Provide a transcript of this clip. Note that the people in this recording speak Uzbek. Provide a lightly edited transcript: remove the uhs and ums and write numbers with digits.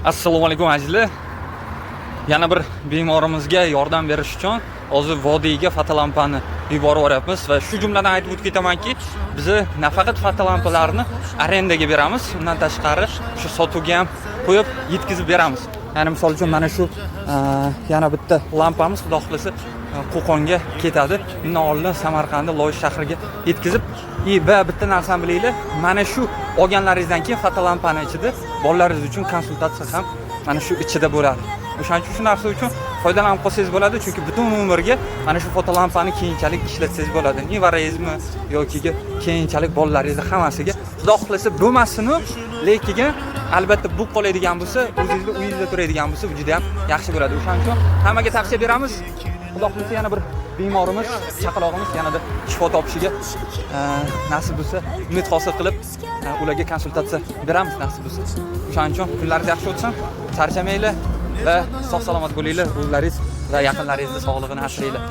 Assalomu alaykum, azizlar. Yana bir bemorimizga yordam berish uchun hozir vodiyga fotolampani yuborib yuboryapmiz va shu jumladan aytib o'tib ketamanki, bizni nafaqat fotolampalarni arendaga beramiz, undan tashqari shu sotuvga ham qo'yib yetkazib beramiz. Ya'ni misol uchun mana shu yana bitta lampamiz, xudo xohlasa, Qo'qonga ketadi. Undan oldin Samarqandda Loyish shahriga yetkazib и va bitta narsani bilinglar, mana shu olganlaringizdan keyin fotolampani ichida bolalaringiz uchun konsultatsiya ham mana shu ichida bo'ladi. O'shaning uchun shu narsa uchun foydalanib qolsangiz bo'ladi, chunki butun umrga mana shu fotolampani keyinchalik ishlatsangiz bo'ladi. Nevarangizmi yoki keyinchalik bolalaringizni hammasiga, xudo xohlasa, bo'lmasinu, lekin albatta bu qoladigan bo'lsa, o'zingizni uyingizda turadigan bo'lsa, bu juda ham yaxshi bo'ladi. O'shaning uchun hammaga tavsiya beramiz. Xudo xohlasa, yana bir bemorimiz, chaqalog'imiz yanada shifo topishiga nasib bo'lsa, umid hosil qilib, ularga konsultatsiya beramiz, nasib bo'lsa. O'shaning uchun kunlaringiz yaxshi o'tsin, charchamanglar va sog' salomat bo'linglar, o'zlaringiz va yaqinlaringizni sog'lig'ini asranglar.